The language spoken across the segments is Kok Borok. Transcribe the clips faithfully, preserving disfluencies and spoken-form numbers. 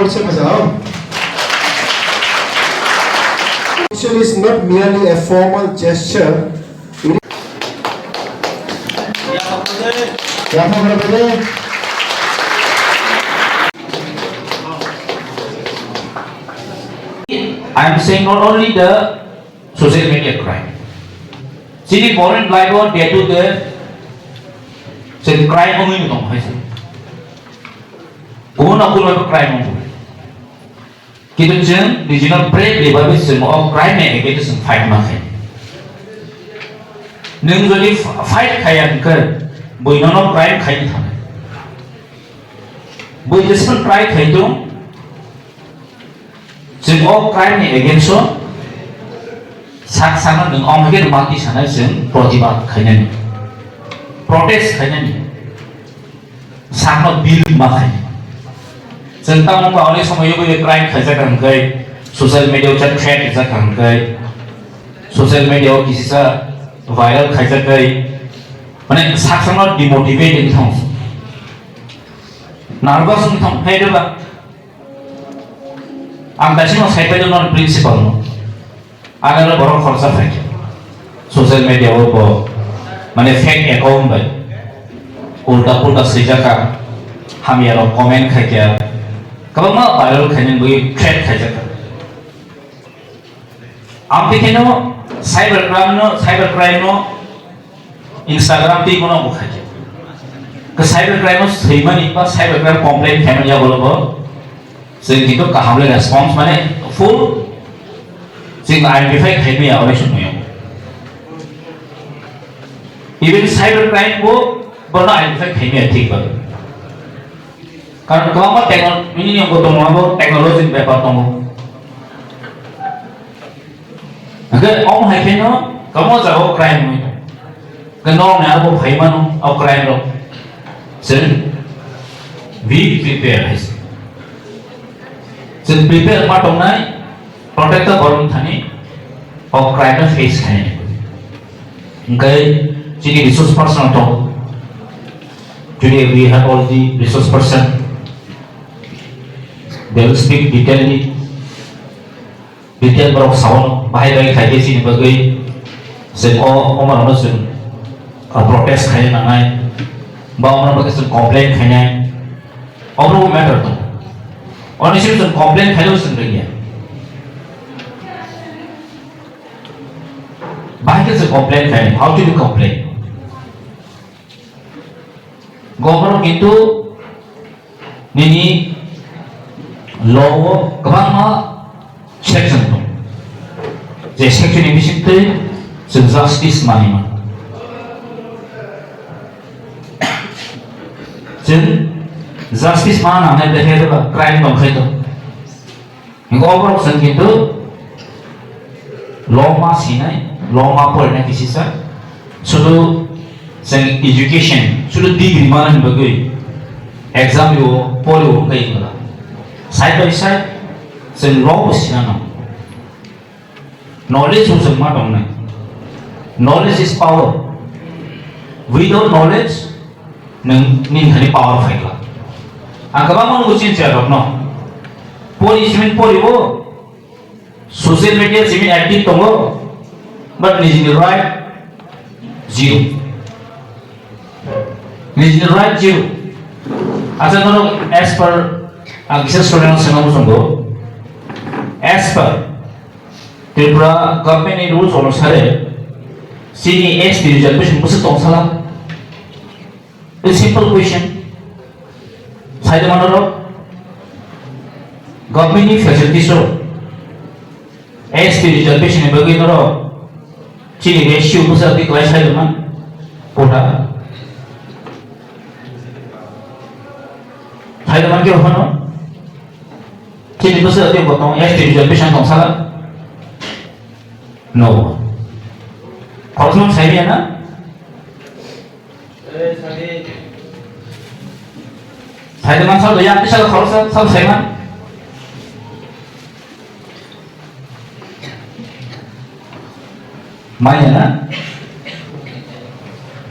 Action is not merely a formal gesture. I am saying not only the social media crime. Chini current life o day to day se crime wngwi tong hai se. Kubun no kubun crime wngwi. Kintu chwng nijino brave bai chwng o crime ni against chwng fight ma khai. Nwng jodi f-, fight khaiya hwnkhe bui nono crime khaini thanai. Bui jeswk try khai tong, chwng o crime ni against o sak sakno nwng ong hwnkhe mati sanai chwng protibad khainani, protest khainani. Sakno bill ma khai. Chwng tamo ba onek somoyo bo crime khaijak hwnkhe, social media o threat rijak hwnkhe, social media o kisisa viral khaijak khai, mane sak sakno demotivate wng thang. Nervous wng thang, hai de ba? Ang daisino sai paidwng non principal no. Ano borok khoroksa phaikha. Social media o bo mane fake account bai ulta pulta swijak kha, hamya rok comment khaikha, kwbangma viral khainani bagwi threat khaijak kha. Amtwi kheno cyber crime no, cyber crime no Instagram twi bono bo khaikha. Ke cyber crime o swimani ba cyber crime complaint khaimani yagulo bo chwng kintu kaham le response mane full chwng identify khaimaya onek somoyo. Even cyber crime bo bono identify khaimaya thik ba. Karon kwbangma techno-, nini yongko tongo, abo technology ni bepar tongo. Hwnkhe omo hai kheno kwbangma jagao crime wngwi tongo. Hwnkhe norok ni abo phai mano, o crime rok. Chwng be prepare hai se. Chwng prepare ma tongnai, protect the borok thani o crime no face khainani. Hwnkhe chini resource person tongo. Today we have all the resource person. They will speak detailedly. Detail borok sao bahai bai khai khe chini bagwi chwng o, o mano chwng, ah, protest khai nangnai, ba o mano bagwi chwng complain khainai, obo matter tongo. Oni simi chwng complain khaino chwng rwngya. Bahai khe chwng complain khainai, how to be complain? Government kintu nini law o kwbangma section dong. Je section ni bisingtwi chwng justice manwi mano. Chwng justice ma nangnai, belai khe crime tong khai tong. Hingke oborok chwng kintu loma sinai, loma porinai kisisa. Sudu chwng education, sudu degree manani bagwi exam rwo, pori o wngkha wngla. Side by side, chwng law bo sinano. Knowledge bo chwng ma tongnai. Knowledge is power. Without knowledge, nwng nini thani power phaikha. Ang kwbangma nugo chini chwrairokno. Pori simin pori o, social media simin active tongo, but nijini right zero. Nijini right zero. Acha norok as per, ang kisa student swngo muchungo. As per Tripura government ni rules onusare, chini S T reservation bwswk tongsala? A simple question. Saida mano rok, government ni facilities rok, S T reservation ni bagwi norok chini ratio bwsa twi kwlai saida man quota. Saida man khe phano chini bwsa twi bo tong S T reservation tong sala. No. Khoroksa sai ya na? Saida man sal ya, sal khoroksa sal sai man. Manya na?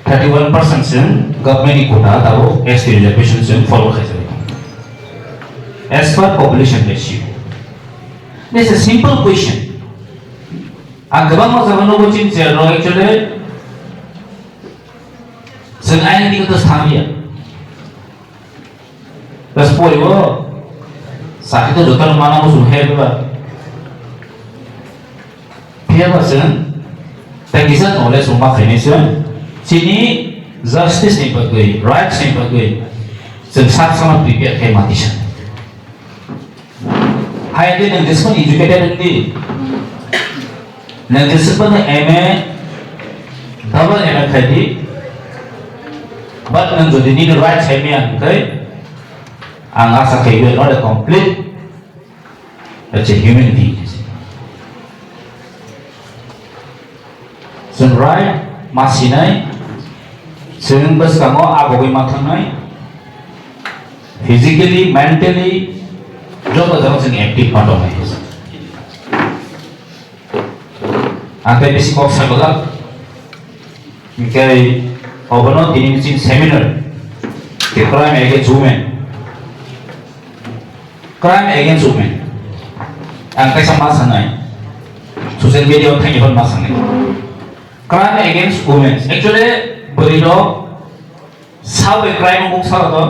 Thirty one percent chwng government ni quota tabo S T reservation chwng follow khai jagwi. As per population ratio. This is a simple question. Ang kwbangma jaga nugo chini chair rok actually chwng aini digi to thangya. Bas poribo sakhe to joto mana musu heba. Phiya ba chwng tei kisa knowledge rwma khainai chwng chini justice ni bagwi, rights ni bagwi chwng sak sama prepare khai mati sa. Hai de nwng jeswk educated wng di, nwng jeswk no M A, double M A khai di, but nwng jodi nini rights hai maya hwnkhe ang asa khai you are not a complete That's a human being. Chwng right ma sinai, chwng bwskango agogwi ma thangnai, physically, mentally, joto jagao chwng active ma tongnai. Ang tei bisi kok sa glak. Hingke obono tini chini seminar, the crime against women. Crime against women. Ang kaisa ma sanai. Social media o thangni hwn ma sanai. Crime against women. Actually, bwrwi rok sabai crime o mung sala do.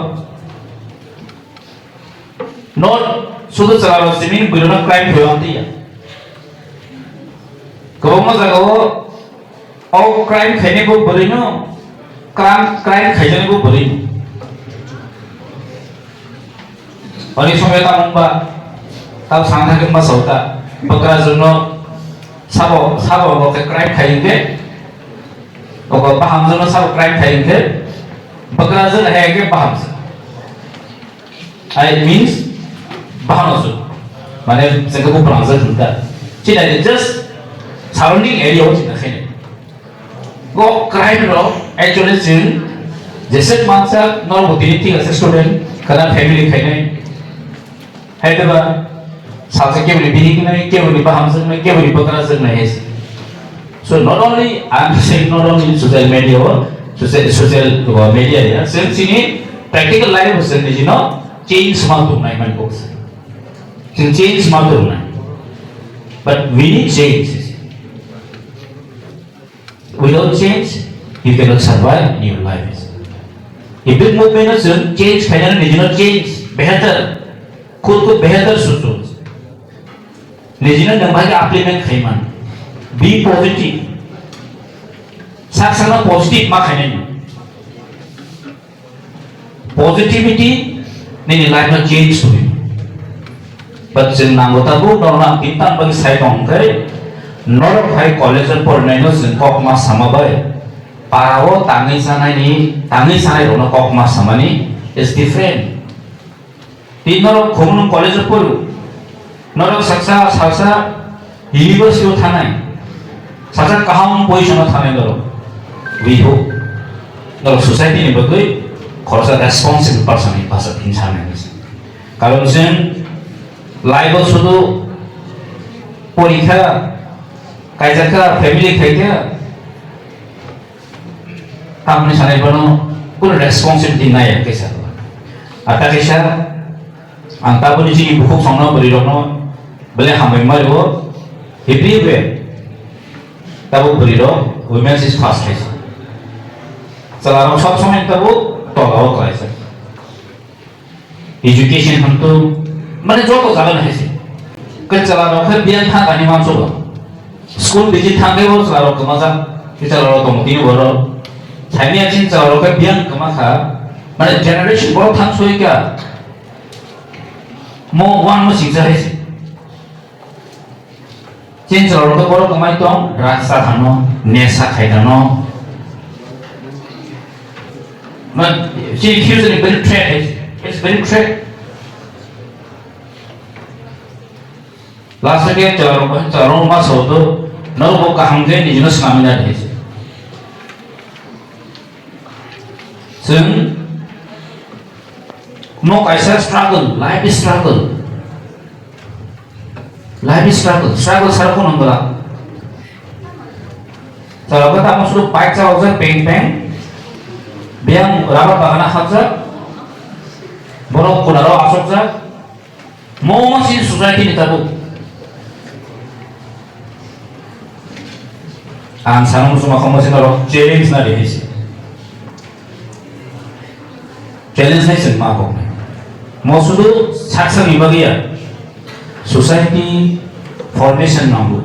Not sudu chwla rok simi bwrwi no crime khoi wng tiya. Kwbangma jaga o O crime khainai bo bwrwi no, crime, crime khaijaknai bo bwrwi no. Oni somoi tamo wngba, tamo sana thangwi ma sao ta, bwkrajwk no sabo, sabo bo khe crime khai hwnkhe, obo bahamjwk no sabo crime khai hwnkhe, bwkrajwk hai hwnkhe bahamjwk. I means, bahano su. Mane, sengke bu prangjak hinta. Chini just surrounding area o chini khaini. Go crime ro, actually chini, jese mansa, nor bu tini thik ase student, kana family khaini. Hai de ba, salsa kebri bini khaini, kebri baham khaini, kebri bakra khaini. So not only, I am saying not only in social media or social, social, uh, media, yeah. Same thing in practical life, same thing, you know, change ma tongnai man books. Change ma tongnai. But we need change. Without change, you cannot survive in your life. If the movement is change, finally, you know, change, better. Khud ko better socho. Nijino nang bai upliftment khaiman. Be positive. Sak sakno positive ma khainai. Positivity nini life no change twi. But chwng nango tabuk norok ang tin tan bai sai tong khe norok hai college o porinaino chwng kok ma sama bai. Para o tangwi sanai ni, tangwi sanai rokno kok ma samani is different. Tei norok khobor nwng college o porio, norok saksa, saksa university o thanai, saksa kaham position o thanai norok. We hope norok society ni bagwi khoroksa responsible person ni bwsa thing sanai. Karon chwng life o sudu porikha, kaijakha, family khaikha, Tamni sanai bono kunu responsibility nai ya kaisa. Ata kaisa ang tabuni chini bukhuk songno bwrwi rokno bele hambai mario hibri be tabuk bwrwi rok women is first kaisa. Chwla rok sob somoi tabuk tola o kaisa. Education hwntu, mane joto jaga no hai se. Khe chwla rok khe biyang thang kani mansugo. School visit thang khe bo chwla rok kwmajak. Khe chwla rok tongo tini borok. Saimya chini chwla rok khe biyang kwma kha. Mane generation borok thang soi kha. Mo wan mo singsa hai se. Chini chwla rok khe borok kwmai tong, drugs cha thangno, nesha khai thangno. Ma, chini future ni very threat, it's very threat. Last ke chwla rok, chwla rok ma sao to, no bo kaham khe nijino swnamwi na de. Chwng mo kaisa struggle, life struggle. Life struggle, struggle sara phone nang bala. Chwla rok tamo sudu bike cha ojak peng peng. Biyang rubber bagana hapjak. Borok kudaro asokjak. Mo mo sin society ni tabuk. Ang sana musu ma khomo sina rok challenge na de hisi. Challenge nai sin ma kok. Mo sudu saksa ni bagiya. Society formation nangu.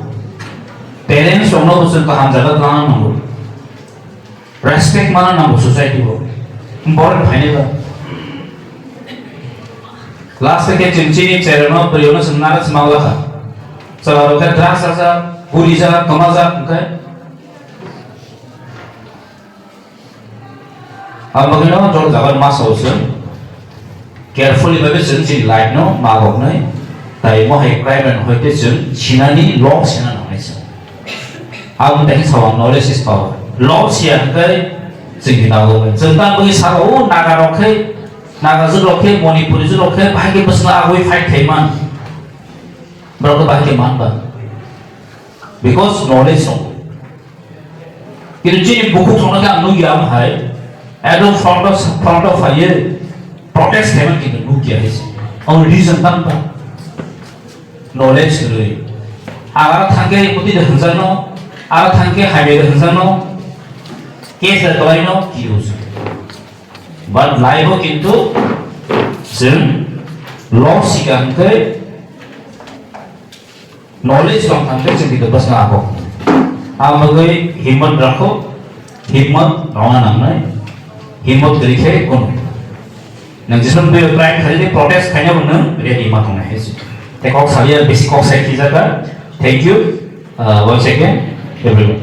Parents rok no busun kaham jaga tlang nangu. Respect mana nango society bo. Borok phainai ba. Last ke chwng chini cherno priyono chwng nara chwng mangla kha. Chwla rok khe drugs aja, guri ja, toma ja, hwnkhe. Ang bagwino jor jagar ma sao chwng. Carefully bai chwng chini life no ma boknai. Tai mo hai crime and hoite chwng sinani law sina nangnai chwng. Ang tei sao knowledge is power. Law siya hwnkhe chwng ni nago. Chwng tang bagwi sao o Naga rok khe, Naga jwk rok khe, Manipuri jwk rok khe, bahai khe bwsla agwi fight khai man. Borok khe bahai khe man ba. Because knowledge dong. Kintu chini bukhuk thangno khe ang nukya, ang hai ekdom front of, front of phaiye protest khaimani kintu nukya hai se. Ang reason tang tang. Knowledge kwrwi. Ang aro thangkhe kwtwi de hwnjakno, aro thangkhe hamya de hwnjakno, case de kwlaino kiyo se. But life o kintu chwng law sikha hwnkhe knowledge tong thangkhe chwng kintu bwskango ako. Ang bagwi himmat rakho, himmat rwna nangnai, himmat kwrwi khe kunu. Nwng jeswk twi crime khaidi protest khaina bo nwng ready ma tongnai hai se. Tei kok saliya bisi kok sai khijaka. Thank you. Uh, once again, everyone.